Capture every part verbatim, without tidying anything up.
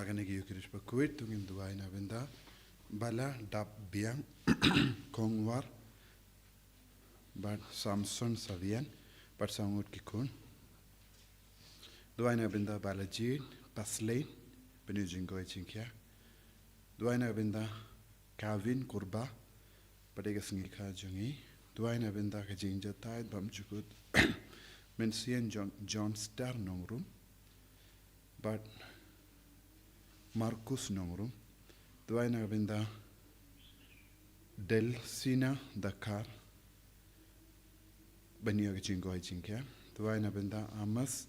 Kane ka Eucharist bakhuid, to ngin duwai na ka bynta ba la dap biang Kongwar bad Samson Savian bad saw ngut ki khun. Duwai na ka bynta ba la jied Paslin, bad ïa u jingkoit jingkhiah. Duwai na ka bynta Kavin Kurba bad ïa ka sngi kha jong i. Duwai na ka bynta ka jingjatai bymjukut Mynsiem John, John Star Nongrum bad Markus Nongrum. Duwai na ka bynta Delsina Dakar bad ïa ka jingkoit jingkhiah. Duwai na ka bynta Amos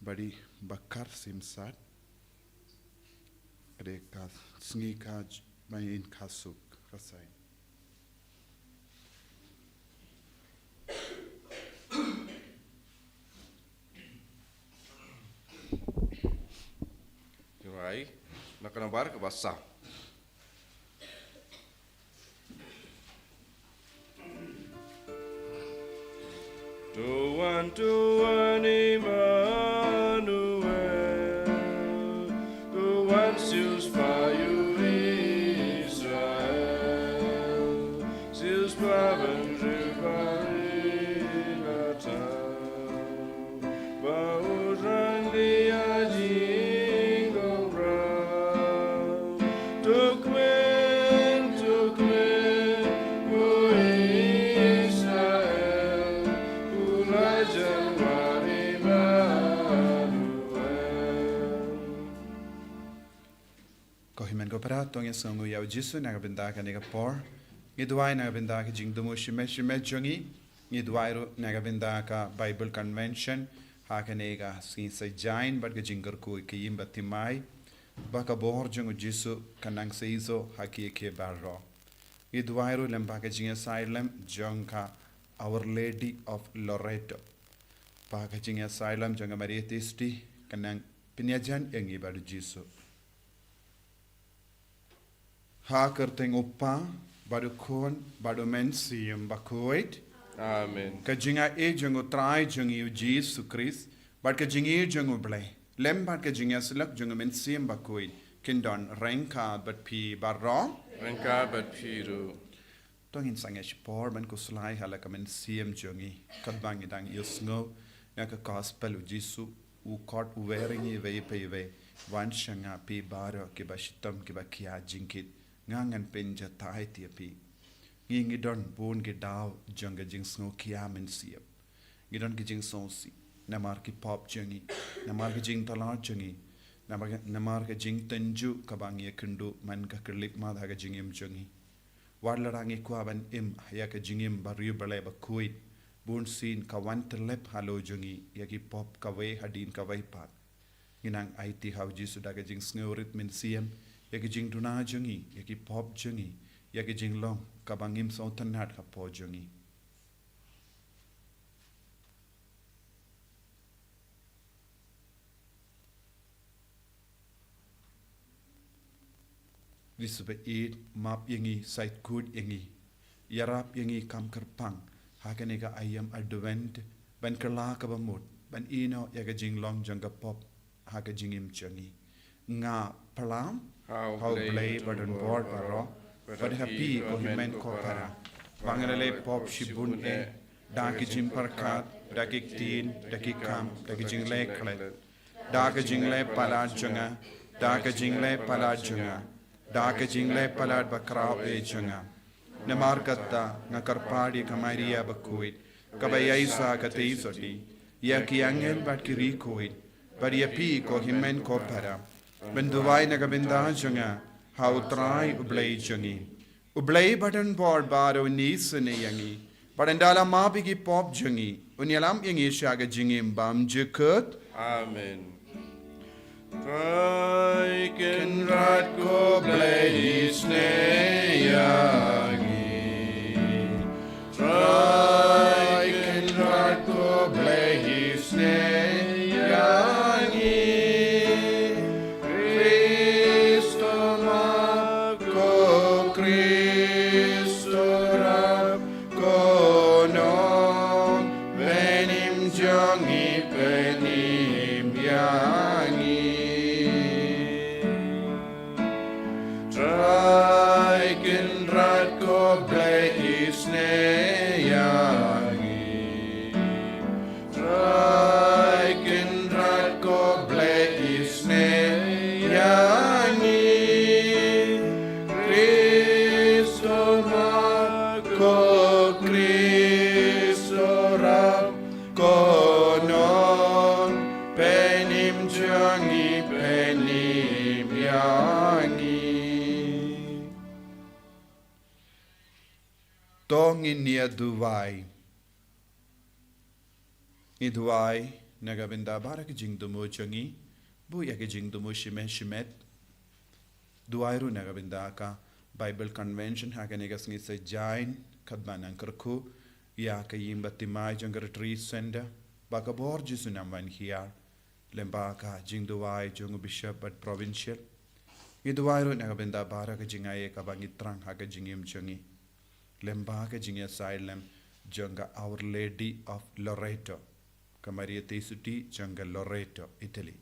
bad i Bakar Simsat. Ka dei ka sngi kha j-, ba in kha suk, kha sain. Duwai na ka nambar kaba saw. To wan, to wan Emmanuel, to wan sils payu Israel, sils paban ribari nata. Ba u rang dia jingong rau. Tukmen, tukmen, ko Israel, u la jan wari Emmanuel. Ko hynmen ko para, to ngin sngewnguh ïa u Jisu na ka bynta kane ka por. Ngi duwai na ka bynta ka jingthmu shimet shimet jong ngi. Ngi duwai ruh na ka bynta ka Bible Convention ha kane ka sngi Saitjaiñ bad ka jingkyrkhu ka ïing bad thymmai, ba ka bor jong u Jisu kan nang seisoh ha ki ïa ki baroh. Ngi duwai ruh lem bad ka jingïasaid lem jong ka Our Lady of Loreto, ba ka jingïasaid lem jong ka Maria Theisotti kan nang pynïajan ïa ngi bad u Jisu. Ha ka kyrteng u Kpa bad u Khun bad u Mynsiem Bakhuid. Amen. Ka jingaiei jong u Trai jong ngi u Jisu Khrist bad ka jingïeit jong u Blei lem bad ka jingïasyllok jong u Mynsiem Bakhuid kin don ryngkat bad phi baroh. Ryngkat bad phi ruh. To ngin sangeh shipor ban khuslai ha la ka mynsiem jong ngi, katba ngi dang ïohsngew ïa ka gospel u Jisu u khot uwei ïa ngi iwei pa iwei: Wan sha nga phi baroh kiba shitom kiba khia jingkit, nga ngan pynjatai ïa phi. Ngi ngi don bun ki daw jong ka jingsngew khia mynsiem. Ngi don ki jingsngewsih namar ki pop jong ngi, namar ki jingtlot jong ngi, namar, namar ka jingtynjuh kaba ngi ïakynduh man ka khyllipmat ha ka jingim jong ngi. Wat lada ngi kwah ban im ïa ka jingim ba riewblei ba khuid, bunsien ka wan tyllep halor jong ngi ïa ki pop kawei hadien kawei pat. Ngi nang aiti ha u Jisu da ka jingsngewrit mynsiem ïa ki jingduna jong ngi, ïa ki pop jong ngi, ïa ki jinglong kaba ngim sngewtynnat hapoh jong ngi. Jisu ba ïeit, map ïa ngi, sait kut ïa ngi, ïarap ïa ngi kam kyrpang ha kane ka aïom Advent, ban kylla kaba mut ban ïehnoh ïa ka jinglong jong ka pop ha ka jingim jong ngi. Nga plam ha u Blei ba don bor baroh, bad ha phi ko hynmen ko para, ba nga la leh pop shibun eh, da ki jingpyrkhat, da ki ktien, da ki kam, da ki jingleh klet, da ka jingleh palat jong nga, da ka jingleh palat jong nga, da ka jingleh palat bakhraw eh jong nga. Namar kata nga kyrpad ïa ka Maria bakhuid, kaba ïaishah ka Theisotti, ïa ki angel bad ki riewkhuid, bad ïa phi ko hynmen ko para, ban duwai na ka bynta jong nga ha u Trai u Blei jong ngi. U Blei ba don bor baroh un isynei ïa ngi, bad ynda la map ïa ki pop jong ngi, un ïalam ïa ngi sha ka jingim bymjukut. Amen. Trai Kynrad ko Blei isynei ïa ngi. Trai Kynrad ko Blei isynei ïa ngi. Khrist u map, ko Khrist u rap, ko Nongpynim jong ngi, pynim ïa ngi. To ngin ïa duwai. Ngi duwai na ka bynta baroh ki jingthmu jong ngi, buh ïa ki jingthmu shimet shimet. Duwai ruh na ka bynta ka Bible Convention ha kane ka sngi Saitjaiñ, katba nang kyrkhu ïa ka ïing baptisma jong ka Retreat Center, ba ka bor Jisu un wan hiar. Lyngba ka jingduwai jong u Bishop bad Provincial, ngi duwai ruh na ka bynta baroh ka jingai kaba ngi thrang ha ka jingim jong ngi. Lyngba ka jingïasaid lem jong ka Our Lady of Loreto, ka Maria Theisotti jong ka Loreto, Italy.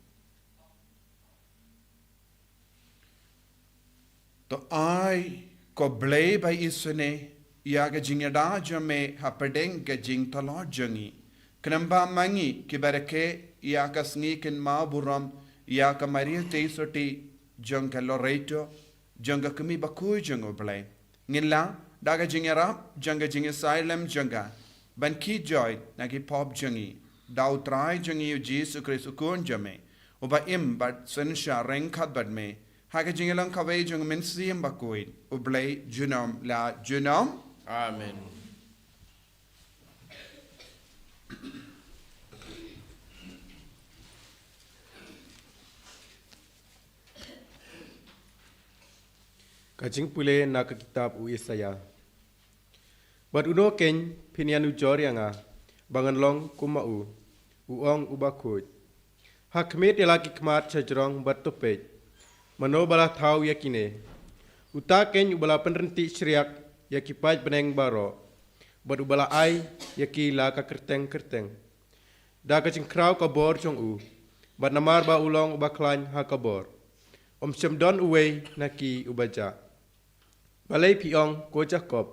To ai, ko Blei ba isynei, ïa ka jingïada jong me hapdeng ka jingtlot jong ngi. Khnang ba ma ngi kiba rakhe ïa ka sngi kynmaw burom ïa ka Maria Theisotti jong ka Loreto, jong ka Kmie bakhuid jong U Blei, ngin lah da ka jingïarap jong ka jingïasaid lem jong ka ban kit joit na ki pop jong ngi, da U Trai jong ngi U Jisu Khrist U Khun jong me, uba im bad synshar ryngkat bad me ha ka jingïalong kawei jong U Mynsiem Bakhuid, U Blei junom la junom. Amen. Ka jingpule na ka kitab u Isaïah. Bad uno kein phin ïanujor ïa nga, ba ngan long kum ma u, u ong u bakhuid. Ha khmih ïa la ki khmat sha jrong bad to peit, mano ba la thaw ïa kine. Uta kein uba la pynryntih shriak ïa ki paid bneng baroh, bad uba la ai ïa ki la ka kyrteng kyrteng. Da ka jingkhraw ka bor jong u, bad namar ba u long uba khlaiñ ha ka bor, ym shym don uwei na ki uba jah. Balei phi ong ko Jakob?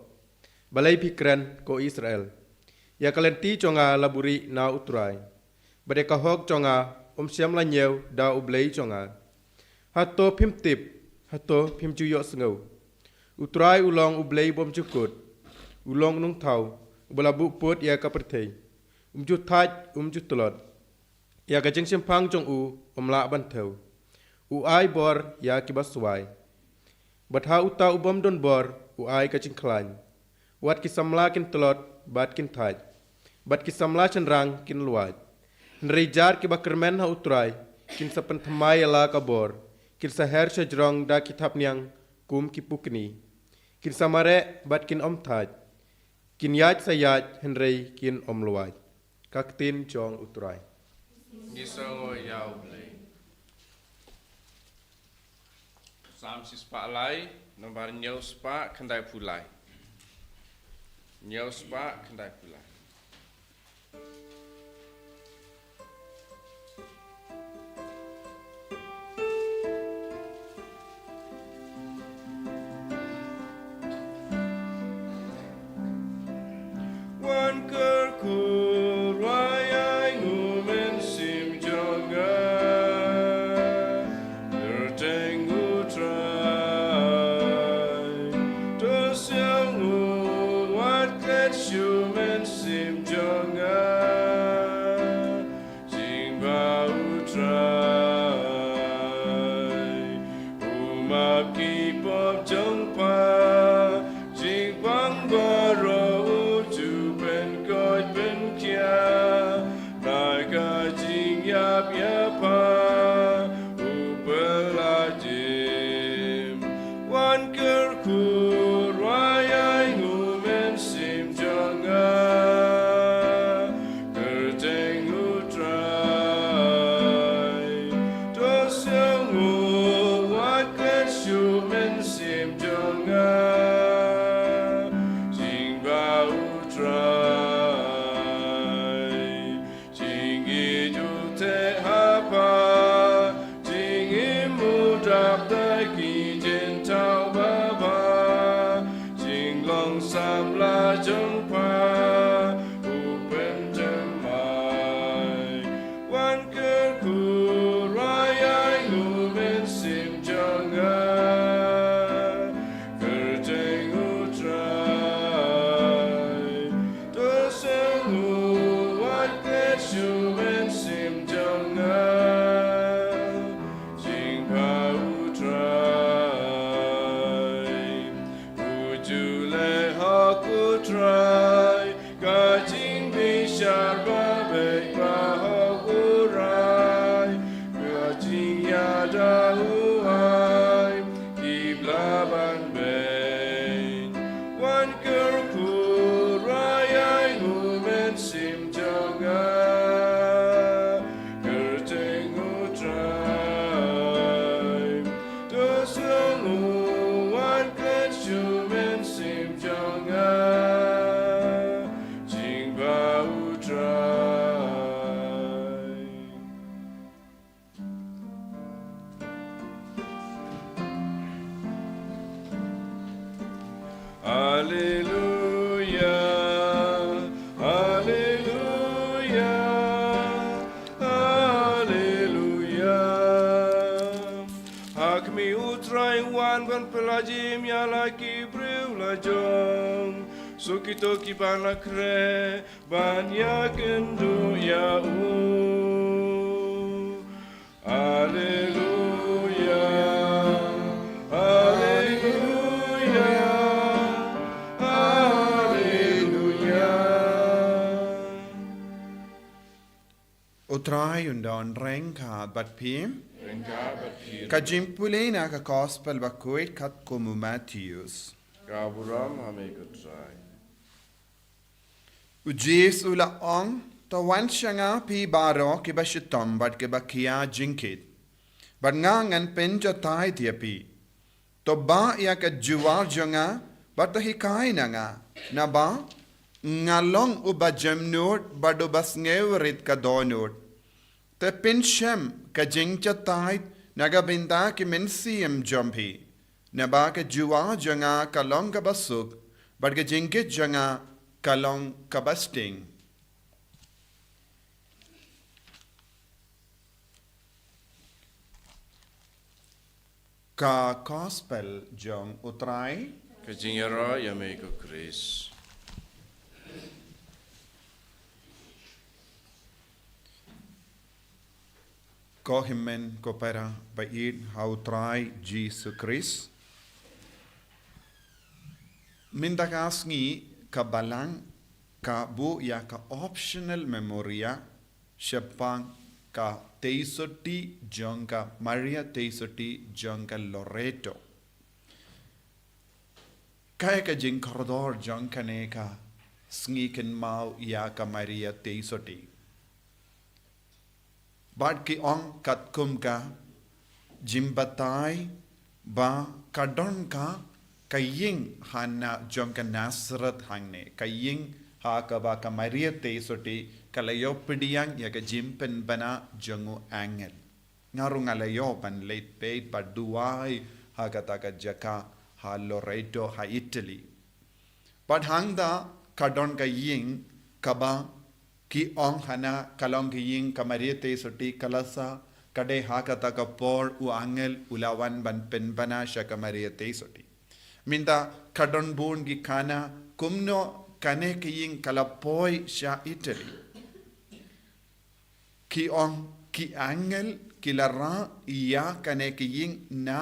Balei phi kren ko Israel? Ïa ka lynti jong nga la buhrieh na U Trai, bad ïa ka hok jong nga ym shym la ñiew da U Blei jong nga. Hato phim tip? Hato phim ju ïohsngew? U Trai u long U Blei bymjukut, u long u nongthaw, uba la buh put ïa ka pyrthei. Um ju thait, um ju tlot. Ïa ka jingshemphang jong u ym lah ban thew. U ai bor ïa kiba swai, bad ha uta u bym don bor u ai ka jingkhlaiñ. Wat ki samla kin tlot bad kin thait, bad ki samla shynrang kin luwait. Hynrei jar kiba kyrmen ha U Trai kin sa pynthymmai ïa la ka bor, kin sa her sha jrong da ki thapniang kum ki pukni. Kin sa mareh bad kin ym thait. Kin ïaid sa ïaid hynrei kin ym luwait. Ka ktien jong U Trai. Ngi sngew ïa U Blei. Salm shispah lai, nombar hynñiew spah khyndaiphew lai. Hynñiew spah khyndaiphew lai. Wan kyrkhu ruh ïa ngi, U Mynsiem jong nga. Kyrteng U Trai, to sngewthuh wat klet shuh, U Mynsiem jong nga. Jingbha U Trai, u map ki pop jong pha. Jingbha baroh u ju pynkoit pynkhia, na ka jingïap ïa pha u pyllait im. Wan kyrkhu ruh ïa ngi, U Mynsiem jong nga. Kyrteng U Trai, to sngewthuh wat klet shuh, U Mynsiem jong nga. Jingbha U Trai, jingïeit u theh ha pha. Ban ban pela jim ïa la ki briew la jong. Suk kito kiban la khreh ban ïakynduh ïa u. Alleluia. Alleluia. Alleluia. U Trai un don ryngkat bad phi. Ryngkat bad phi. Ka jingpule na ka Gospel bakhuid katkum u Mathaios. Ka burom ha me ko Trai. U Jisu u la ong, to wan sha nga phi baroh kiba shitom bad kiba khia jingkit, bad nga ngan pynjahthait ïa phi. To bah ïa ka jubab jong nga, bad to hikai na nga, naba nga long uba jemnud bad uba sngewrit ka dohnud. Te pynshem ka jingjahthait na ka bynta ki mynsiem jong phi. Naba ka jubab jong nga ka long kaba suk, bad ka jingkit jong nga ka long kaba sting. Ka Gospel jong u Trai. Ka jingïaroh ïa me ko Khrist. Ko hynmen ko para ba ïeit ha u Trai Jisu Khrist. Mynta ka sngi ka Balang ka buh ïa ka optional memorial shaphang ka Teisotti jong ka Maria Teisotti jong ka Loreto. Kaei ka jingkordor jong kane ka sngi kynmaw ïa ka Maria Teisotti? Bad ki ong katkum ka jingbatai ba ka don ka, ka ïing ha na jong ka Nasareth hangne, ka ïing ha kaba ka Maria Teisotti ka la ïoh pdiang ïa ka jingpynbna jong u angel. Nga ruh nga la ïoh ban leit peit bad duwai ha kata ka jaka ha Loreto ha Italy. Bad hangta ka don ka ïing kaba ki ong hana ka long ka ïing ka Maria Teisotti, ka la sa ka dei ha kata ka por u angel u la wan ban pynbna sha ka Maria Teisotti. Mynta ka don bun ki khana kumno kane ka ïing ka la poi sha Italy. Ki ong ki angel ki la rah ïa kane ka ïing na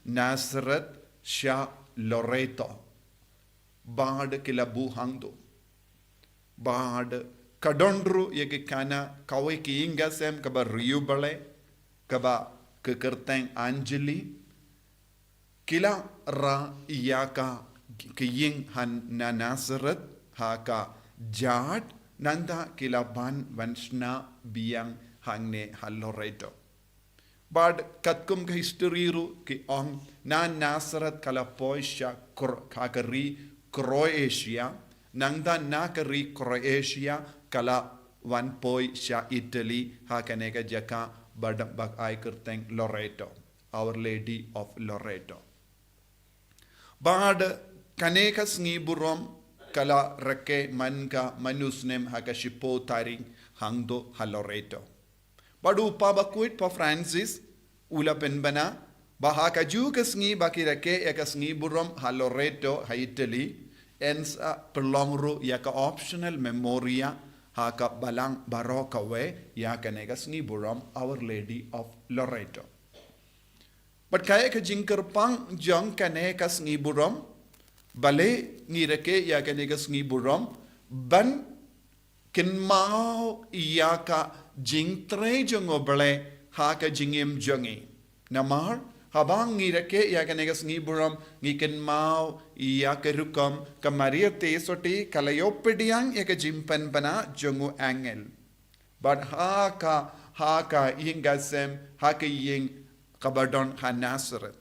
Nasareth sha Loreto. Bad ki la buh hangto. Bad ka don ruh ïa ki khana kawei ka ïing ka sem kaba riewblei, kaba ka kyrteng Angeli. Ki la rah ïa ka, ka ïing ha na Nasareth ha ka jhad, nangta ki la ban ban shna biang hangne ha Loreto. Bad katkum ka history ruh ki ong na Nasareth ka la poi sha Kro-, ha ka ri Croatia, nangta na ka ri Croatia ka la wan poi sha Italy ha kane ka jaka ba don ba ai kyrteng Loreto. Our Lady of Loreto. Bad kane ka sngi burom ka la rakhe man ka man u snem ha ka shiphew tarik hangto ha Loreto. Bad u Papa bakhuid Pope Francis u la pynbna ba ha kajuh ka sngi ba ki rakhe ïa ka sngi burom ha Loreto ha Italy, yn sa pynlong ruh ïa ka optional memorial ha ka balang baroh kawei ïa kane ka sngi burom Our Lady of Loreto. Bad kaei ka jingkyrpang jong kane ka sngi burom? Balei ngi rakhe ïa kane ka sngi burom? Ban kynmaw ïa ka jingtrei jong U Blei ha ka jingim jong ngi. Namar haba ngi rakhe ïa kane ka sngi burom ngi kynmaw ïa ka rukom ka Maria Teisotti ka la ïoh pdiang ïa ka jingpynbna jong u angel. Bad ha ka, ha ka ïing ka sem, ha ka ïing kaba don ha Nasareth.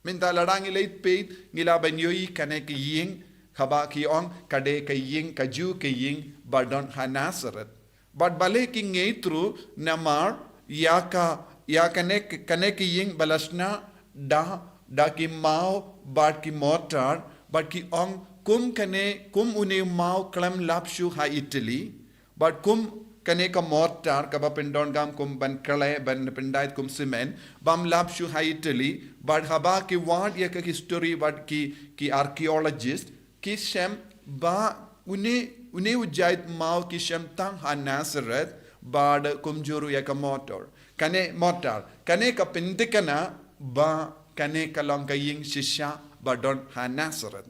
Mynta lada ngi leit peit ngi lah ban ïohi kane ka ïing kaba ki ong ka dei ka ïing, kajuh ka ïing ba don ha Nasareth. Bad balei ki ngeit ruh? Namar ïa ka, ïa kane, kane ka ïing ba la shna da, da ki maw bad ki mortar, bad ki ong kum kane, kum une u maw khlem lap shuh ha Italy, bad kum kane ka mortar kaba pyndonkam kum ban khleh, ban pyndait kum cement, bym lap shuh ha Italy, bad haba ki wad ïa ka history bad ki, ki archaeologist, ki shem ba une, une u jait maw ki shem tang ha Nazareth, bad kumjuh ruh ïa ka mortar. Kane mortar, kane ka pynthikna ba kane ka long ka ïing shisha ba don ha Nazareth.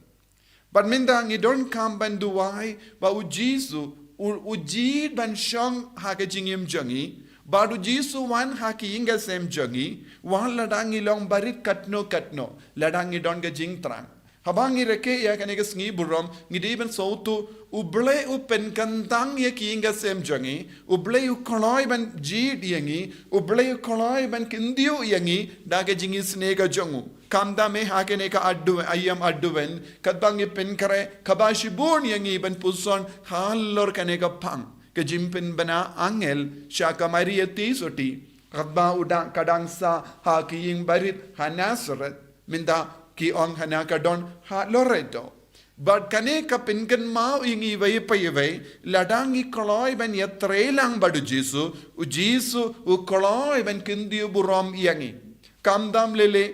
Bad mynta ngi donkam ban duwai ba U Jisu u, u jied ban shong ha ka jingim jong ngi, bad U Jisu wan ha ka ïing ka sem jong ngi, wat lada ngi long barit katno katno, lada ngi don ka jingthrang. Haba ngi rakhe ïa kane ka sngi burom, ngi dei ban sngewthuh, U Blei u pynkyntang ïa ka ïing ka sem jong ngi, U Blei u kloi ban jied ïa ngi, U Blei u kloi ban kyntiew ïa ngi da ka jingisynei ka jong u. Khamtam eh ha kane ka Advent, aïam Advent, katba ngi pynkhreh, kaba shibun ïa ngi ban puson halor kane ka phang ka jingpynbna angel sha ka Maria Theisotti, katba u dang, ka dang sah ha ka ïing barit ha Nazareth, mynta ki ong hana ka don ha Loreto. Bad kane ka pynkynmaw ïa ngi iwei pa iwei, lada ngi kloi ban ïatrei lang bad U Jisu, U Jisu u kloi ban kyntiew burom ïa ngi. Khamtam lei lei,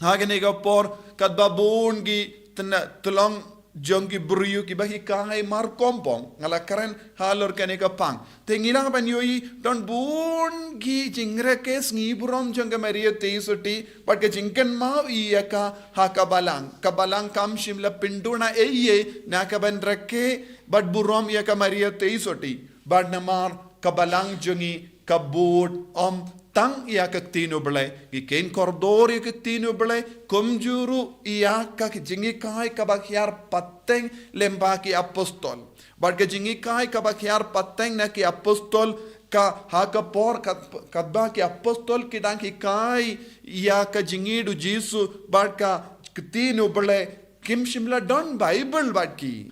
ha kane ka por, katba bun ki tna-, tyllong jong ki briew kiba hikai markongpong, nga la kren halor kane ka phang. Te ngi lah ban ïohi, don bun ki jingrakhe sngi burom jong ka Maria Theisotti, bad ka jingkynmaw ïa ka ha ka balang. Ka balang kam shym la pynduna ei ei na ka ban rakhe bad burom ïa ka Maria Theisotti. Bad namar ka balang jong ngi ka bud ym tang ïa ka ktien U Blei, ngi kheiñ kordor ïa ka ktien U Blei, kumjuh ruh ïa ka jinghikai kaba hiar pateng lem bad ki apostol. Bad ka jinghikai kaba hiar pateng na ki apostol, ka ha ka por ka, katba ki apostol ki dang hikai ïa ka jingïeid U Jisu bad ka ktien U Blei, kim shym la don Baibl bad ki.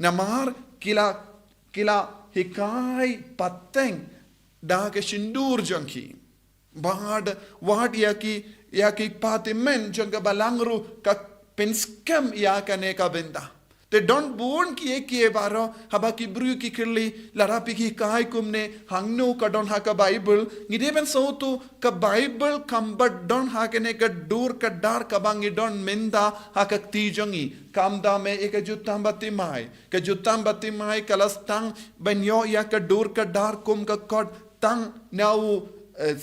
Namar ki la, ki la hikai pateng da ka shyntur jong ki. Bad wat ïa ki, ïa ki pateng jong ka balang ruh ka pynskhem ïa kane ka bynta. Te don bun kiei kiei baroh, haba ki briew ki kylli, lada phi hikai kumne, hangno ka don ha ka Baibl, ngi dei ban sngewthuh ka Baibl kam pat don ha kane ka dur ka dar kaba ngi don mynta ha ka kti jong ngi. Khamtam eh ïa ka Jutang Bartimai. Ka Jutang Bartimai ka la sdang ban ïoh ïa ka dur ka dar kum ka kot tang na u, eh,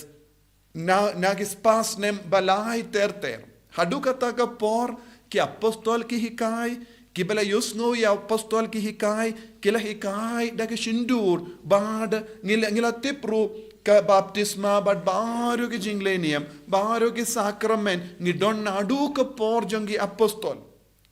na, na ki spah snem ba lai ter ter. Haduh kata ka por, ki apostol ki hikai, kiba la ïohsngew ïa apostol ki hikai, ki la hikai da ka shyntur, bad ngi la, ngi la tip ruh ka baptisma bad baroh ki jingleh niam, baroh ki sakramen, ngi don naduh ka por jong ki apostol.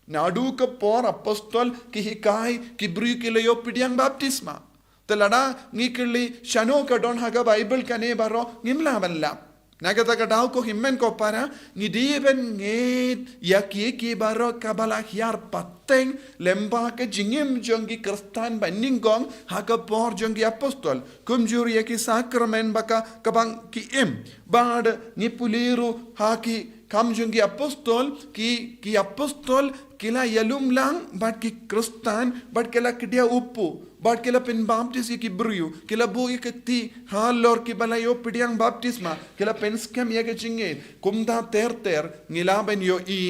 Naduh ka por apostol ki hikai, ki briew ki la ïoh pdiang baptisma. Te lada ngi kylli shano ka don ha ka Baibl kane baroh, ngim lah ban lap. Na kata ka daw ko hynmen ko para, ngi dei ban ngeit ïa kiei kiei baroh kaba la hiar pateng lem bad ka jingim jong ki Khristan ba nyngkong ha ka por jong ki apostol. Kumjuh ïa ki sakramen ba ka, kaba ki im. Bad ngi pule ruh ha ki Kam jong ki apostol, ki, ki apostol ki la ïalum lang bad ki Khristan, bad ki la khie ïa u Pope, bad ki la pynbaptis ïa ki briew, ki la buh ïa ka kti halor kiba la ïoh pdiang baptisma, ki la pynskhem ïa ka jingngeit. Kumta ter ter ngi lah ban ïohi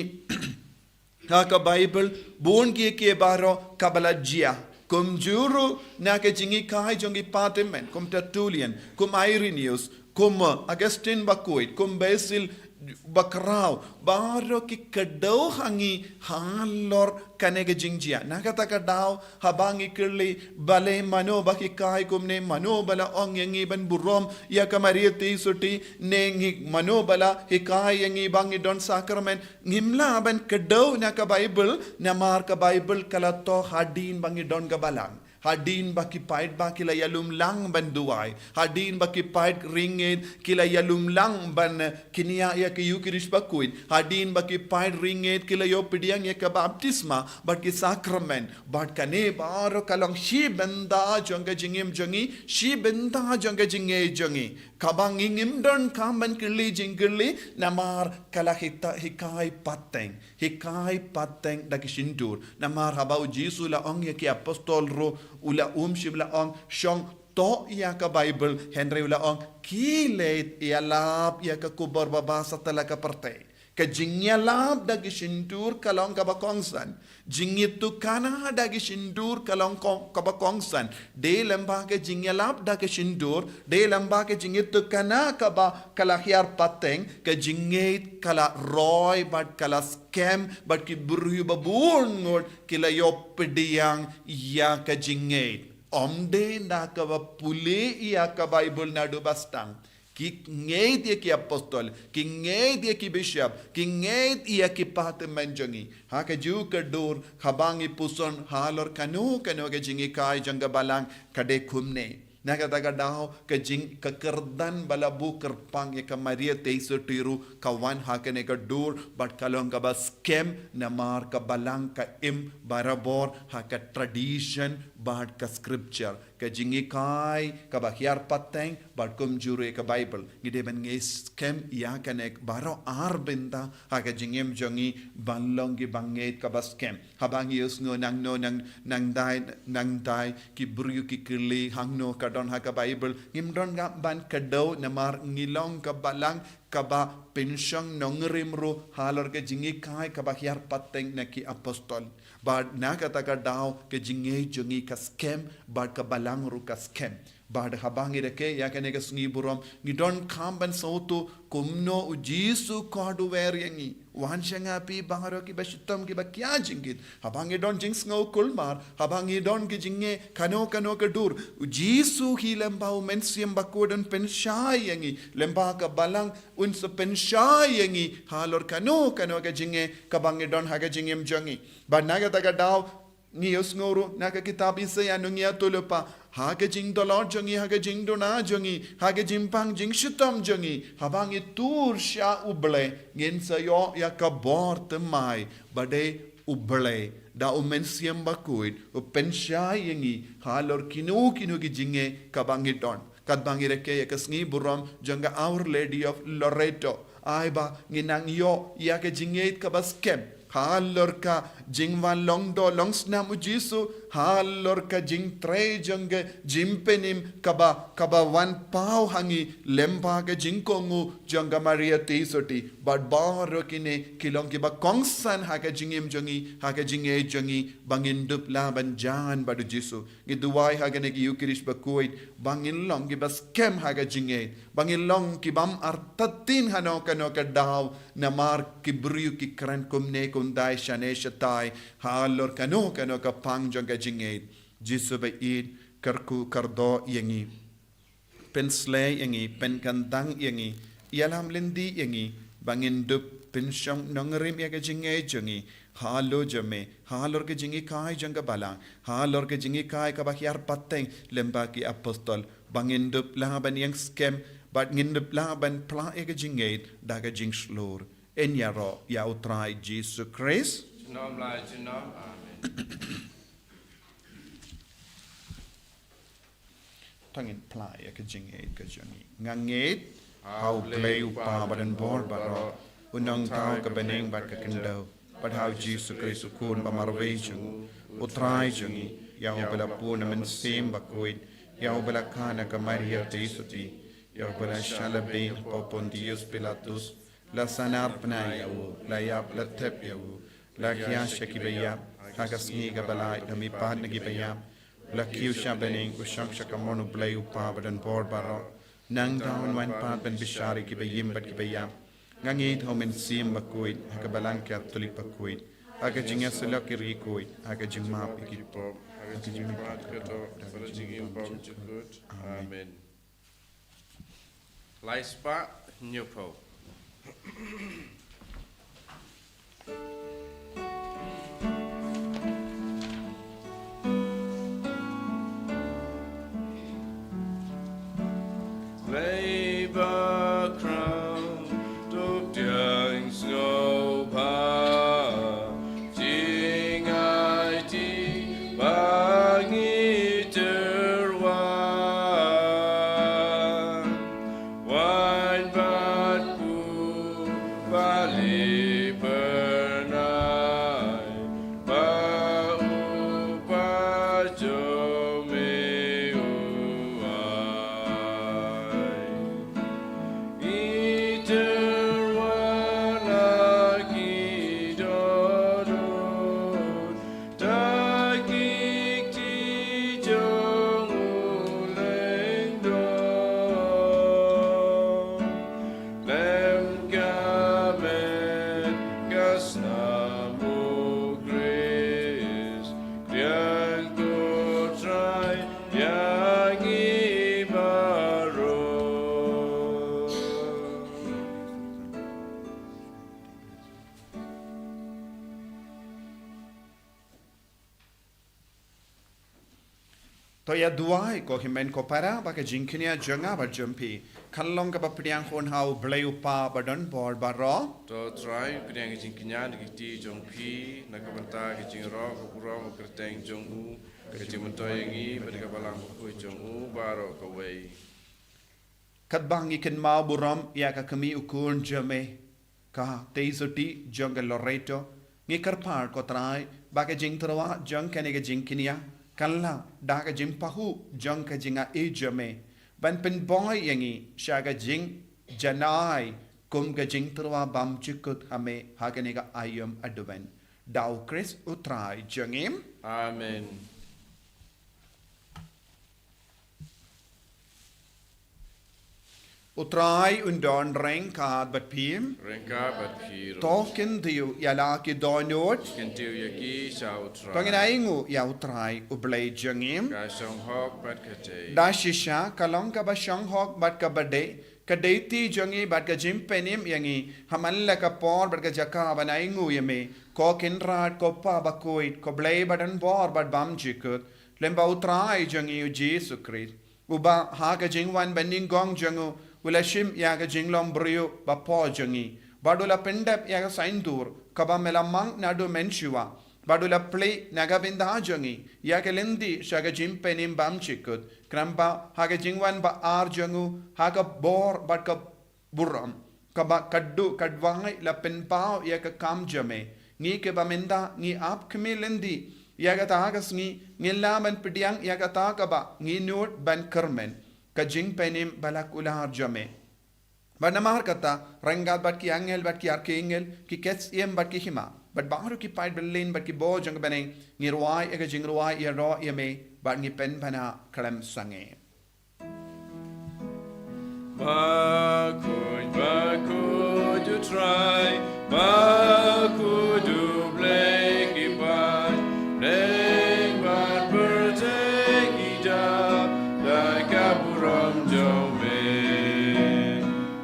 ha ka Baibl, bun kiei kiei baroh kaba la jia. Kumjuh ruh na ka jinghikai jong ki Pathian, kum Tertullian, kum Irenaeus, kum Augustine bakhuid, kum Basil bakhraw, baroh ki kdew ha ngi halor kane ka jingjia. Na kata ka daw, haba ngi kylli, balei mano ba hikai kumne, mano ba la ong ïa ngi ban burom ïa ka Maria Theisotti, ne ngi mano ba la hikai ïa ngi ba ngi don sakramen, ngim lah ban kdew na ka Baibl, namar ka Baibl ka la thoh hadien ba ngi don ka balang. Hadien ba ki paidbah ki la ïalum lang ban duwai. Hadien ba ki paid ringit ki la ïalum lang ban, eh, kñia ïa ka Eukharist bakhuid. Hadien ba ki paid ringit ki la ïoh pdiang ïa ka baptisma bad ki sakramen. Bad kane baroh ka long shi bynta jong ka jingim jong ngi, shi bynta jong ka jingngeit jong ngi. Kaba ngi ngim donkam ban kylli jingkylli, namar ka la hita-, hikai pateng. Hikai pateng da ki shyntur. Namar haba u Jisu u la ong ïa ki apostol ruh, u la, um shym la ong, shong, toh ïa ka Baibl, hynrei u la ong, ki leit ïalap ïa ka khubor babha satlak ka pyrthei. Ka jingïalap da ki shyntur ka long kaba kongsan. Jingïatukana da ki shyntur ka long kong-, kaba kongsan. Dei lyngba ka jingïalap da ki shyntur, dei lyngba ka jingïatukana kaba ka la hiar pateng, ka jingngeit ka la roi bad ka la skhem, bad ki briew babun ngut ki la ïoh pdiang ïa ka jingngeit. Ym dei da kaba pule ïa ka Baibl naduh ba sdang. Ki ngeit ïa ki apostol, ki ngeit ïa ki bishop, ki ngeit ïa ki pateng man jong ngi. Ha kajuh ka dur, haba ngi puson halor kano kano ka jinghikai jong ka balang, ka dei kumne. Na kata ka daw, ka jing, ka kyrdan ba la buh kyrpang ïa ka Maria Theisotti ruh, ka wan ha kane ka dur, bad ka long kaba skhem, namar ka balang ka im barabor ha ka tradition bad ka scripture. Ka jinghikai kaba hiar pateng bad kumjuh ruh ïa ka Baibl. Ngi dei ban ngeit skhem ïa kane baroh ar bynta ha ka jingim jong ngi ban long ki bangeit kaba skhem. Haba ngi ïohsngew nangno nang, nangdei, nangdei ki briew ki kylli hangno ka don ha ka Baibl, ngim don ngam ban kdew namar ngi long ka balang kaba pynshong nongrim ruh halor ka jinghikai kaba hiar pateng na ki apostol. Bad na kata ka daw ka jingngeit jong ngi ka skhem, bad ka balang ruh ka skhem. Bad haba ngi rakhe ïa kane ka sngi burom, ngi donkam ban sngewthuh kumno U Jisu u khot u wer ïa ngi. Wan sha nga phi baroh kiba shitom kiba khia jingkit. Haba ngi don jingsngew kulmar, haba ngi don ki jingeh kano kano ka dur, U Jisu hi lyngba U Mynsiem Bakhuid un pynshai ïa ngi, lyngba ka balang un sa pynshai ïa ngi halor kano kano ka jingeh kaba ngi don ha ka jingim jong ngi. Bad na kata ka daw, ngi ïohsngew ruh na ka kitab Isaïah, nongïathuhlypa, ha ka jingdolor jong ngi, ha ka jingduna jong ngi, ha ka jingpang jingshitom jong ngi, haba ngi tur sha U Blei, ngin sa ïoh ïa ka bor thymmai, ba dei U Blei da U Mynsiem Bakhuid u pynshai ïa ngi halor kino kino ki jingeh kaba ngi don. Katba ngi rakhe ïa ka sngi burom jong ka Our Lady of Loreto, ai ba ngin nang ïoh ïa ka jingngeit kaba skhem halor ka jingwan long doh long snam U Jisu, halor ka jingtrei jong ka jingpynim kaba, kaba wan paw ha ngi lyngba ka jingkohnguh jong ka Maria Theisotti. Bad baroh kine ki long kiba kongsan ha ka jingim jong ngi, ha ka jingngeit jong ngi, ba ngin dup lah ban jan bad U Jisu. Ngi duwai ha kane ka Ïukharist bakhuid ba ngin long kiba skhem ha ka jingngeit, ba ngin long kibym artatien hano kano ka daw, namar ki briew ki kren kumne kumtai shane shatai halor kano kano ka pang jong ka jingngeit. Jisu ba ïeit, kyrkhu kyrdoh ïa ngi. Pynsleh ïa ngi, pynkyndang ïa ngi, ïalam lynti ïa ngi, ba ngin dup pynshong nongrim ïa ka jingngeit jong ngi halor jong me, halor ka jinghikai jong ka balang, halor ka jinghikai kaba hiar pateng lyngba ki apostol, ba ngin dup lah ban ïeng skhem, bad ngin dup lah ban phla ïa ka jingngeit da ka jingshlur. Yn ïaroh ïa U Trai Jisu Khrist. Junom la junom. Amen. To ngin phla ïa ka jingngeit ka jong ngi. Nga ngeit ha U Blei U Kpa badonbor baroh, U Nongthaw ka bneng bad ka khyndew, bad ha U Jisu Khrist U Khun ba marwei jong U Trai jong ngi, ïa uba la pun na Mynsiem Bakhuid, ïa uba la kha na ka Maria Theisotti, ïa uba la shah la beiñ hapoh Pontius Pilatus, la sahnarphna ïa u, la ïap la thep ïa u, la khia sha kiba ïap, ha ka sngi kaba lai da mihpat na kiba ïap, la kiew sha bneng, u shong sha kamon U Blei U Kpa badonbor baroh. Nangta un wan pat ban bishar ïa kiba im bad kiba ïap. Nga ngeit ha U Mynsiem Bakhuid, ha ka Balang Katholik bakhuid, ha ka jingïasyllok ïa ki riewkhuid, ha ka jingmap ïa ki pop, ha ka jingmihpat ka doh, ha ka jingim bymjukut. Amen. Lai spah hynñiew phew. Blei bakhraw, to pdiang sngewbha, jingaiti ba ngi tyrwa. Wan bad pule phyrnai ba u Kpa jong me u To ïa duwai ko hynmen ko para ba ka jingkñia jong nga bad jong phi kan long kaba pdiang khun ha U Blei U Kpa badonbor baroh. To Trai, pdiang ka jingkñia na ki kti jong phi na ka bynta ka jingïaroh ka burom ka kyrteng jong u, ka jingmyntoi ïa ngi bad ka balang bakhuid jong u baroh kawei. Katba ngi kynmaw burom ïa ka kmie u khun jong me, ka Teisotti jong ka Loreto, ngi kyrpad ko Trai ba ka jingtyrwa jong kane ka jingkñia kan long da ka jingpahuh jong ka jingaiei jong me ban pynbor ïa ngi sha ka jingjanai kum ka jingtyrwa bymjukut ha me ha kane ka aïom Advent. Da U Khrist U Trai jong ngi. Amen. U Trai un don ryngkat bad phi. Ryngkat bad phi ruh. To kyntiew ïa la ki dohnud. Kyntiew ïa ki sha U Trai. To ngin ainguh ïa U Trai U Blei jong ngi. Ka shong hok bad ka dei. Da shisha ka long kaba shong hok bad kaba dei, ka dei ti jong ngi bad ka jingpynim ïa ngi ha man la ka por bad ka jaka ban ainguh ïa me, ko Kynrad, ko Kpa bakhuid, ko Blei badonbor bad bymjukut, lyngba U Trai jong ngi U Jisu Khrist. Uba ha ka jingwan banyngkong jong u, u la shim ïa ka jinglong briew bapher jong ngi, bad u la pyndep ïa ka saiñdur kaba me la mang naduh mynshuwa, bad u la plie na ka bynta jong ngi ïa ka lynti sha ka jingpynim bymjukut, khnang ba ha ka jingwan ba ar jong u, ha ka bor bad ka burom kaba ka duh ka duwai la pynpaw ïa ka kam jong me. Ngi kiba mynta ngi ap khmih lynti ïa kata ka sngi, ngin lah ban pdiang ïa kata kaba ngi nud ban kyrmen, ka jingpynim ba la kular jong me. Bad namar kata, ryngkat bad ki angel bad ki archangel, ki ktien bad ki hima, bad baroh ki paid byllien bad ki bor jong ka bneng, ngi rwai ïa ka jingrwai ïaroh ïa me, bad ngi pynpaw khlem sangeh. Bakhuid, bakhuid U Trai, bakhuid U Blei ki paid, bneng bad pyrthei ki dap da ka burom jong me.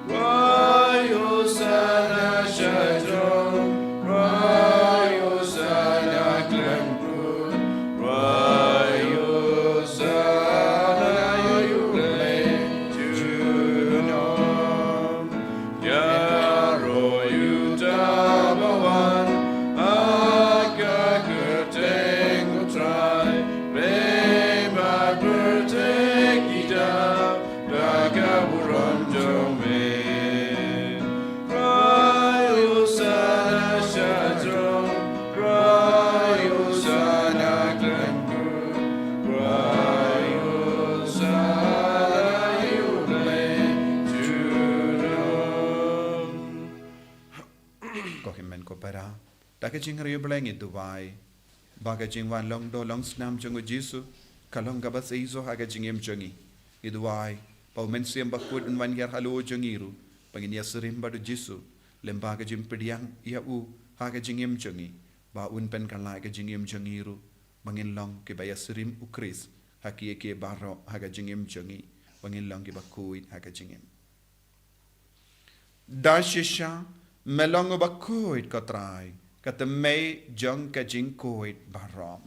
Rwai Hosana sha throne, rwai Hosana khlem kut, rwai Hosana ïa U Blei junom. Ïaroh ïa uta uba wan ha ka kyrteng U Trai, bneng bad pyrthei ki dap da ka burom jong me. Rwai Hosana sha throne, rwai Hosana khlem kut, rwai Hosana ïa U Blei junom. Ko hynmen ko para, da ka jingriewblei ngi duwai ba ka jingwan long doh long snam jong U Jisu ka long kaba seisoh ha ka jingim jong ngi. Ngi duwai ba U Mynsiem Bakhuid un wan hiar halor jong ngi ruh ba ngin ïasyriem bad U Jisu, lyngba ka jingpdiang ïa u ha ka jingim jong ngi, ba un pynkylla ïa ka jingim jong ngi ruh ba ngin long kiba ïasyriem U Khrist ha kiei kiei baroh ha ka jingim jong ngi, ba ngin long kiba khuid ha ka jingim. Da shisha me long uba khuid ko Trai, ka tymmen jong ka jingkhuid baroh.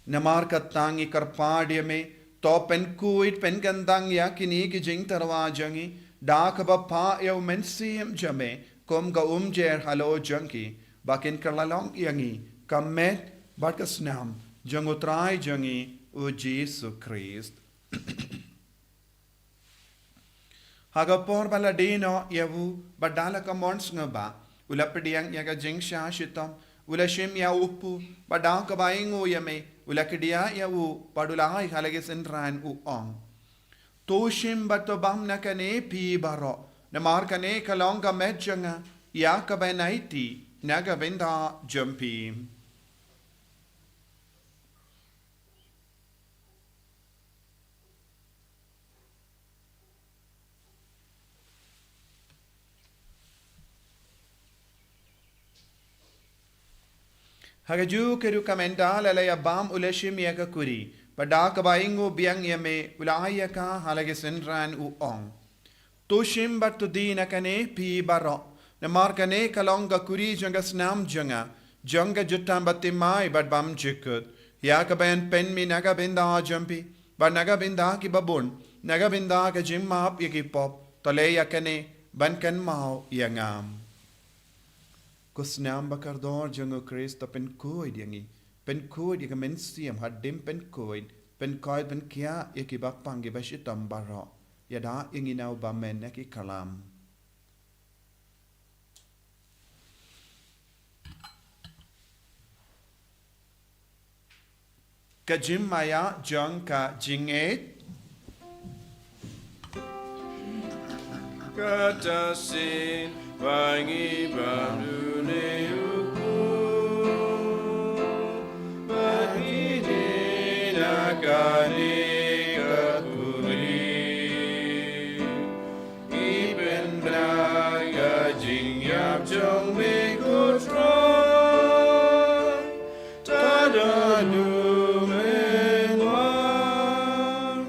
Namar kata ngi kyrpad ïa me, to pynkhuid pynkyntang ïa kine ki jingtyrwa jong ngi da kaba phah ïa U Mynsiem jong me kum ka umjer halor jong ki, ba kin kylla long ïa ngi ka met bad ka snam jong U Trai jong ngi U Jisu Khrist. Ha ka por ba la die noh ïa u, bad da la ka mon sngewbha, u la pdiang ïa ka jingshah shitom, u la shim ïa u kpu, bad da kaba ainguh ïa me, u la kdiah ïa u, bad u la ai ha la ki synran u ong: To shim bad to bam na kane phi baroh, namar kane ka long ka met jong nga ïa kaba nai tih na ka bynta jong phi. Ha kajuh ka ruh ka mynta la la ïa bam u la shim ïa ka kuri, bad da kaba ainguh biang ïa me u la ai ïa ka ha la ki synran u ong: To shim bad to die na kane phi baroh, namar kane ka long ka kuri jong ka snam jong nga, jong ka jutang bathymmai bad bymjukut. Ïa kaba yn pynmih na ka bynta jong phi bad na ka bynta kiba bun, na ka bynta ka jingmap ïa ki pop, to leh ïa kane ban kynmaw ïa nga. Ko snam ba kordor jong u Khrist, to pynkhuid ïa ngi, pynkhuid ïa ka mynsiem hadien pynkhuid, pynkhuid pynkhiah ïa kiba pang kiba shitom baroh. Ïada ïa ngi na u bymman na ki kyllon. Ka jingmaïa jong ka jingngeit. Kata sien ba ngi bam dune u Kpa, ba ngi dei na kane ka khuri. Ngi pynbna ka jingïap jong me ko Trai, tad haduh men wan.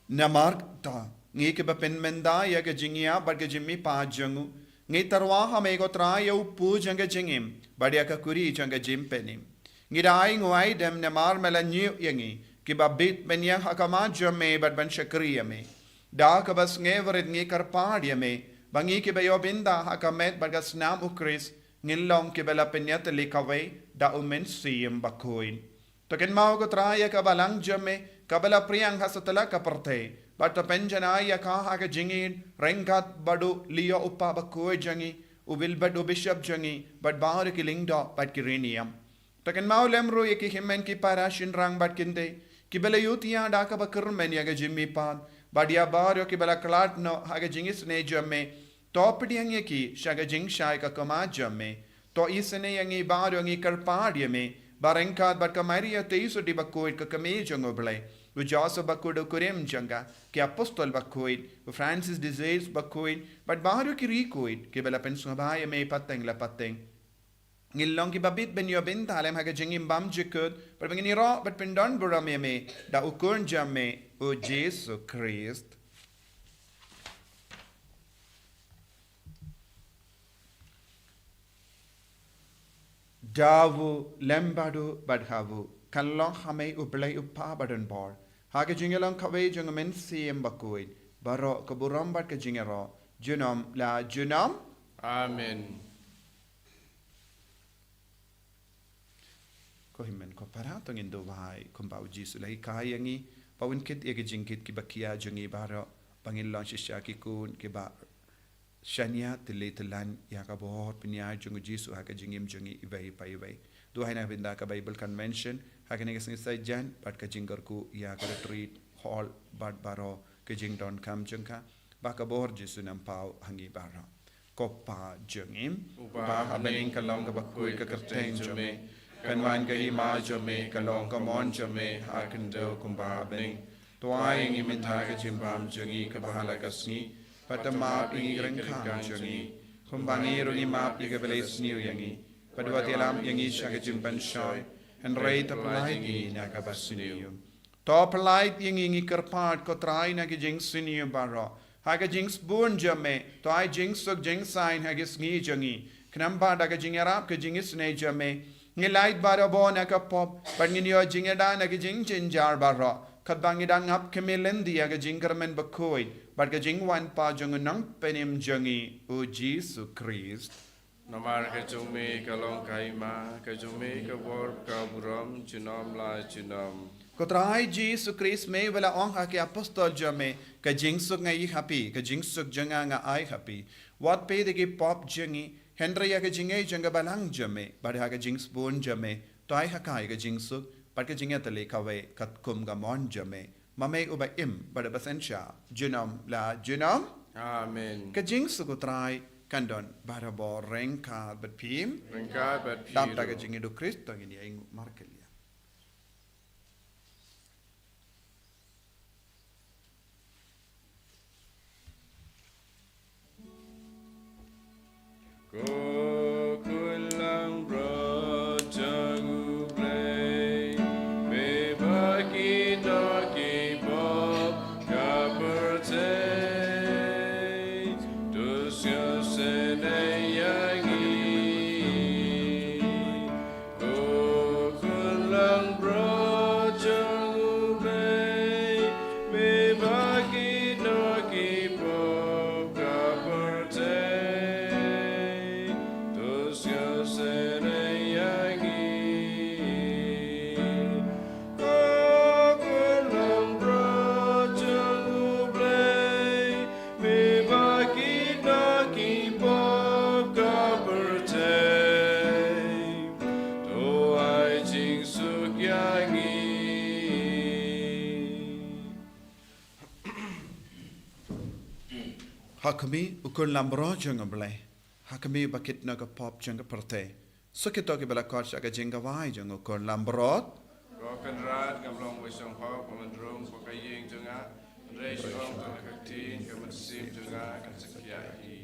Namar kata, ngi kiba pynmynta ïa ka jingïap bad ka jingmihpat jong u, ngi tyrwa ha me ko Trai ïa u pud jong ka jingim bad ïa ka khuri jong ka jingpynim. Ngi da ai nguai dem namar me la ñiew ïa ngi, kiba bit ban ïeng ha khmat jong me bad ban shakri ïa me. Da kaba sngewrit ngi kyrpad ïa me, ba ngi kiba ïoh bynta ha ka met bad ka snam u Khrist, ngin long kiba la pynïatylli kawei da u Mynsiem Bakhuid. To kynmaw ko Trai ïa ka balang jong me kaba la phriang ha satlak ka pyrthei, bad to pynjanai ïa ka ha ka jingïeit ryngkat bad u Leo u Kpa bakhuid jong ngi, u Wilbert u Bishop jong ngi, bad baroh ki lyngdoh bad ki riewniam. To kynmaw lem ruh ïa ki hynmen ki para shynrang bad kynthei kiba la ïohthiah da kaba kyrmen ïa ka jingmihpat, bad ïa baroh kiba la khlad noh ha ka jingisynei jong me. To pdiang ïa ki sha ka jingshai ka khmat jong me. To isynei ïa ngi baroh, ngi kyrpad ïa me, ba ryngkat bad ka Maria Theisotti bakhuid ka kmie jong u Blei, u Joseph bakhuid u kurim jong ka, ki apostol bakhuid, u Francis de Sales bakhuid, bad baroh ki riewkhuid kiba la pynsngewbha ïa me pateng la pateng, ngin long kiba bit ban ïoh bynta lem ha ka jingim bymjukut, bad ba ngin ïaroh bad pyndonburom ïa me da u Khun jong me, u Jisu Khrist. Da u lem bad u bad ha u, kan long ha me U Blei U Kpa badonbor, ha ka jingïalong kawei jong U Mynsiem Bakhuid, baroh ka burom bad ka jingïaroh, junom la junom. Amen. Ko hynmen ko para, to ngin duwai kumba U Jisu u la hikai ïa ngi, ba un kit ïa ki jingkit kiba khia jong ngi baroh, ba ngin long shisha ki khun kiba shaniah tylli tyllan ïa ka bor pynïaid jong U Jisu ha ka jingim jong ngi iwei pa iwei. Duwai na ka bynta ka Bible Convention ha kane ka sngi Saitjaiñ, bad ka jingkyrkhu ïa ka retreat hall bad baroh ka jingdonkam jong ka, ba ka bor Jisu un paw ha ngi baroh. Ko Pa jong ngi uba ha bneng, ka long kaba khuid ka kyrteng jong me, kan wan ka hima jong me, ka long ka mon jong me ha khyndew kumba ha bneng. To ai ïa ngi mynta ka jingbam jong ngi kaba ha la ka sngi, bad to map ïa ngi ki ryngkang jong ngi, kumba ngi ruh ngi map ïa kiba la isniew ïa ngi, bad wat ïalam ïa ngi sha ka jingpynshoi, hynrei to pyllait ïa ngi na kaba sniew. To pyllait ïa ngi, ngi kyrpad ko Trai, na ki jingsniew baroh, ha ka jingsbun jong me, to ai jingsuk jingsaiñ ha ki sngi jong ngi, khnang ba da ka jingïarap ka jingisynei jong me, ngin lait barabor na ka pop, bad ngin ïoh jingïada na ki jingjynjar baroh, katba ngi dang ap khmih lynti ïa ka jingkyrmen bakhuid bad ka jingwan pat jong U Nongpynim jong ngi, U Jisu Khrist. Namar ka jong me ka long ka hima, ka jong me ka bor, ka burom, junom la junom. Ko Trai Jisu Khrist, me ba la ong ha ki apostol jong me, ka jingsuk nga ai ha phi, ka jingsuk jong nga nga ai ha phi. Wat peit ïa ki pop jong ngi, hynrei ïa ka jingngeit jong ka balang jong me, bad ha ka jingsbun jong me, to ai ha ka ïa ka jingsuk bad ka jingïatylli kawei katkum ka mon jong me, ma me uba im bad uba synshar junom la junom. Amen. Ka jingsuk U Trai kan don barabor ryngkat bad phi. Ryngkat bad phi ruh. Dap da ka jingïada U Khrist, to ngin ïa ïeng markylliang. Ko khun langbrot jong U Blei, me ba ki doh ki pop ka pyrthei, to sngewsynei ïa ngi. Ko khun Ha khmih, u Khun Langbrot jong U Blei. Ha khmih, ba kit noh ka pop jong ka pyrthei. Sa kito kiba la khot sha ka jingkawei jong u Khun Langbrot. Ko Kynrad, ngam long ba sngewhok, ba men rung, ba ka ïing jong nga. Hynrei shu ong tang ka ktien, ka mynsiem jong nga kan sa khiah hi.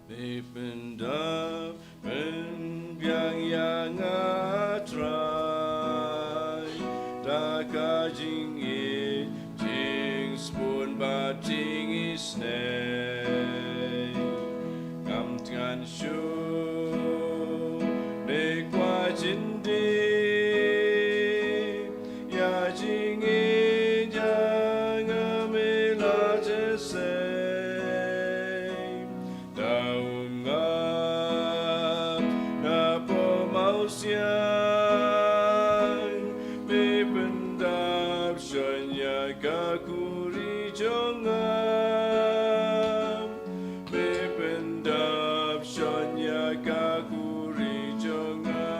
Dei pyndap pynbiang ïa nga Trai da ka jingïeit, jingsbun bad jingisynei. Ngam tngan shuh ne kwah jyndie ïa jingïeit jong nga, me la jessei. Da um ngap na pop mawsiang, me pyndap shon ïa ka khuri jong nga. Me pyndap shon ïa ka khuri jong nga.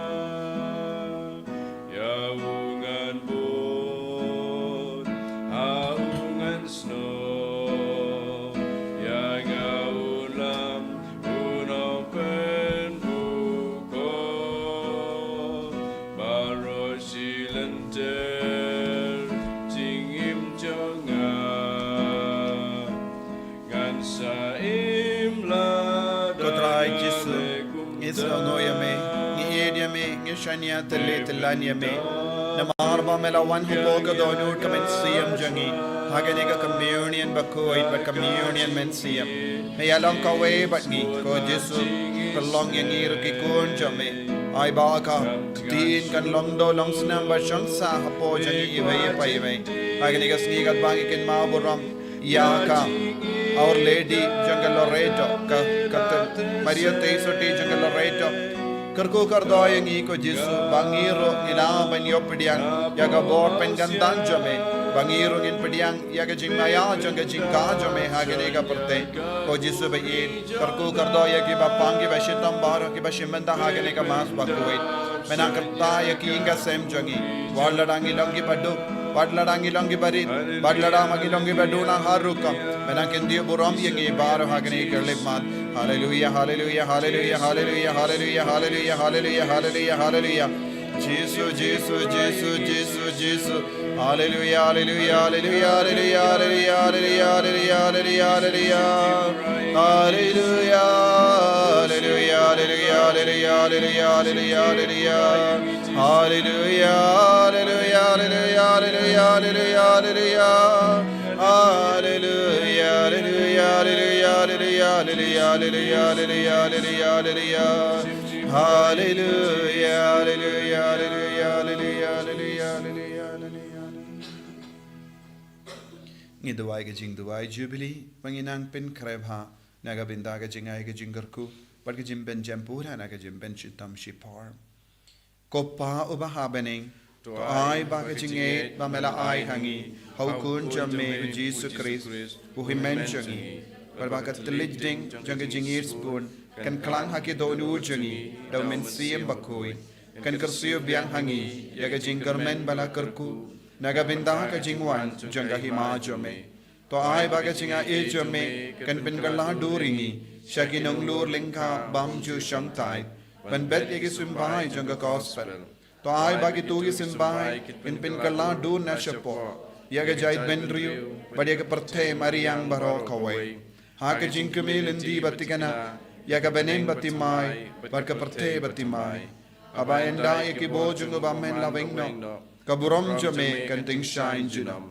Ïa u ngan bud ha u ngan snoh, ïa nga u lam u nongpynbun khop, baroh shi lynter jingim jong nga. Ngan sa im lada. Ko Trai Jisu, ngi sngewnguh ïa me, ngi ïeit ïa me, ngi shaniah tylli tyllan ïa me. Namar ba me la wan hapoh ka dohnud ka mynsiem jong ngi ha kane ka communion bakhuid bad communion mynsiem. Me ïalong kawei bad ngi, ko Jisu, pynlong ïa ngi ruh ki khun jong me. Ai ba ka ktien kan long doh long snam bad shong sah hapoh jong ngi iwei pa iwei. Ha kane ka sngi katba ngi kynmaw burom ïa ka Our Lady jong ka Loreto, ka, ka Maria Theisotti jong ka Loreto. Kyrkhu kyrdoh ïa ngi ko Jisu, ba ngi ruh ngi lah ban ïoh pdiang ïa ka bor pynkyntang jong me, ba ngi ruh ngin pdiang ïa ka jingmaïa jong ka jingkha jong me ha kane ka pyrthei. Ko Jisu ba ïeit, kyrkhu kyrdoh ïa kiba pang, kiba shitom baroh, kiba shim bynta ha kane ka Mass bakhuid. Me nang kyrta ïa ki ïing ka sem jong ngi. Wat lada ngi long kiba duk, wat lada ngi long kiba rit, wat lada ma ngi long kiba duna ha rukom, me nang kyntiew burom ïa ngi baroh ha kane ka khyllipmat. Haleluia, haleluia, haleluia, haleluia, haleluia, haleluia, haleluia, haleluia, haleluia. Jisu, Jisu, Jisu, Jisu, Jisu. Hallelujah, hallelujah, hallelujah, hallelujah, hallelujah, hallelujah, hallelujah, hallelujah. Hallelujah, hallelujah, hallelujah, hallelujah, hallelujah, hallelujah. Hallelujah, hallelujah, hallelujah, hallelujah, hallelujah, hallelujah. Hallelujah, hallelujah, hallelujah, hallelujah, hallelujah, hallelujah, hallelujah, hallelujah. Hallelujah, hallelujah, hallelujah, hallelujah, hallelujah, hallelujah, hallelujah. Ngi duwai ka jingduwai Jubilee, ba ngi nang pynkhreh bha na ka bynta ka jingai ka jingkyrkhu bad ka jingpynjem pura na ka jingpynshitom shipor. Ko Pa uba ha bneng, to ai ba ka jingngeit ba me la ai ha ngi ha u Khun jong me u Jisu Khrist, u Hynmen jong ngi, bad ba ka tlot ding jong ka jingngeit sbun kan klang ha ki dohnud jong ngi da u Mynsiem Bakhuid, kan kyrsiew biang ha ngi ïa ka jingkyrmen ba la kyrkhu na ka bynta ka jingwan jong ka Hima jong me. To ai ba ka jingaiei jong me kan pynkylla dur ïa ngi sha ki nonglur lyngkha bymjukshongthait, ban bet ïa ki symbai jong ka Gospel. To ai ba kito ki symbai kin pynkylla dur na shapoh ïa ka jaitbynriew bad ïa ka pyrthei mariang baroh kawei, ha ka jingkmie lynti ba thikna ïa ka bneng ba thymmai bad ka pyrthei ba thymmai. Haba ynda ïa ki bor jong u bymman la weng noh, ka burom jong me kan tyngshaiñ junom.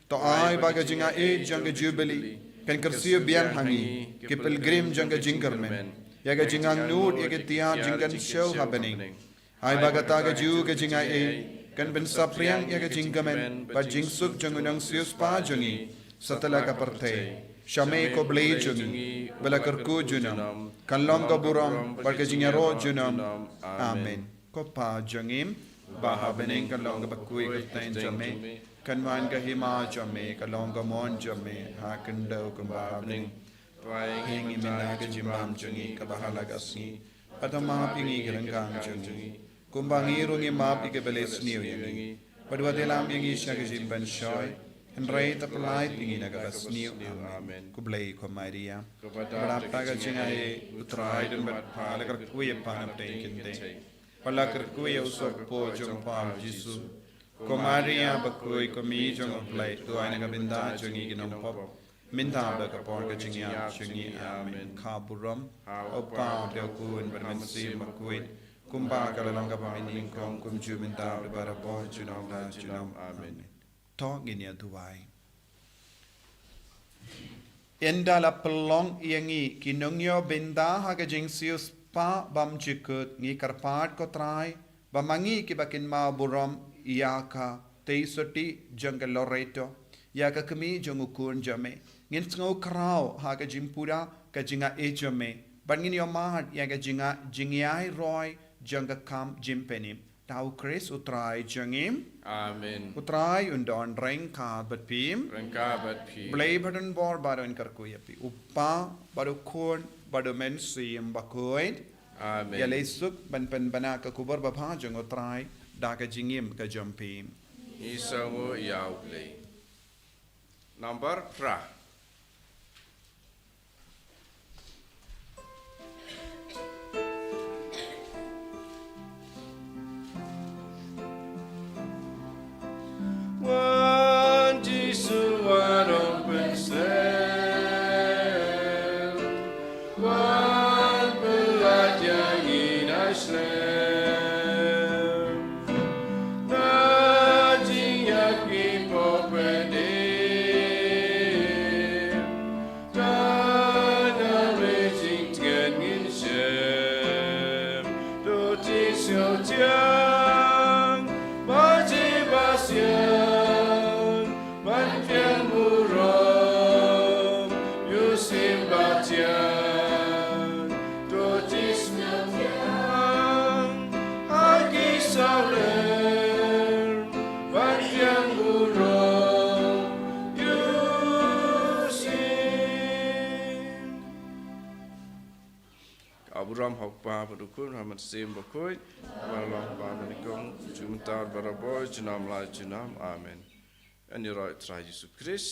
To ai ba ka jingaiei jong ka Jubilee kan kyrsiew biang ha ngi, ki pilgrim jong ka jingkyrmen, ïa ka jingangnud ïa ka tiar jingkynshew ha bneng. Ai ba kata kajuh ka jingaiei kan pynsaphriang ïa ka jingkmen bad jingsuk jong u nongsiewspah jong ngi satlak ka pyrthei. Sha me ko Blei jong ngi ba la kyrkhu junom, kan long ka burom bad ka jingïaroh junom. Amen. Ko Pa jong ngi ba ha bneng, kan long kaba kyrkhu ïa ka kyrteng jong me, kan wan ka hima jong me, kan long ka mon jong me ha khyndew kumba ha bneng. To ai ha ngi mynta ka jingbam jong ngi kaba ha la ka sngi, bad to map ïa ngi ki ryngkang jong ngi, kumba ngi ruh ngi map ïa kiba leh sniew ïa ngi. Bad wat ïalam ïa ngi sha ka jingpynshoi, hynrei to pyllait ïa ngi na kaba sniew. Amen. Khublei ko Maria, kaba dap da ka jingaiei, u Trai u don bad pha, la kyrkhu ïa pha na pdeng ki kynthei, bad la kyrkhu ïa u sohkpoh jong pha u Jisu. Ko Maria bakhuid, ko Kmie jong u Blei, duwai na ka bynta jong ngi ki nongpop, mynta bad ha ka por ka jingïap jong ngi. Amen. Ka burom ha u Kpa, ha u Khun bad ha u Mynsiem Bakhuid, kumba ka la long kaba mynnyngkong, kumjuh mynta bad barabor, junom la junom. Amen. To ngin ïa duwai. Ynda la pynlong ïa ngi ki nongïoh bynta ha ka jingsiewspah bymjukut, ngi kyrpad ko Trai ba ma ngi kiba kin mawburom ïa ka tei sotti jong ka Loreto, ïa ka kmie jong u Khun jong me, ngin sngew khraw ha ka jingpura ka jingaiei jong me, bad ngin ïohmad ïa ka jinga, jingïairoi jong ka kam jingpynim. Da u Khrist u Trai jong ngi. Amen. U Trai un don ryngkat bad phi. Ryngkat bad phi. Blei badonbor bad un kyrkhu ïa phi, u Kpa bad u Khun bad u Mynsiem Bakhuid. Amen. Ïaleh suk ban pynbna ka khubor babha jong u Trai da ka jingim ka jong phi. Ngi sngewnguh ïa u Blei. Nambar phra. Wan Jisu, wan ong pynsngew, wan pyllait ïa ngi na shlem. Na jingïap ngi pop pynïap, tang na me jingtngen ngin shem. To jingsngewthiang, ba jing ba siang, ban pdiang burom ïa u Syiem Bathiang. To jingsngewthiang ha ki sawler, ban pdiang burom ïa u Syiem. Ka burom ha u Kpa bad u Khun bad u Mynsiem Bakhuid, ba la long ba mynnyngkong, kumjuh mynta, barabor, junom la junom. Amen. Ngan ïaroh ïa u Trai Jisu Khrist.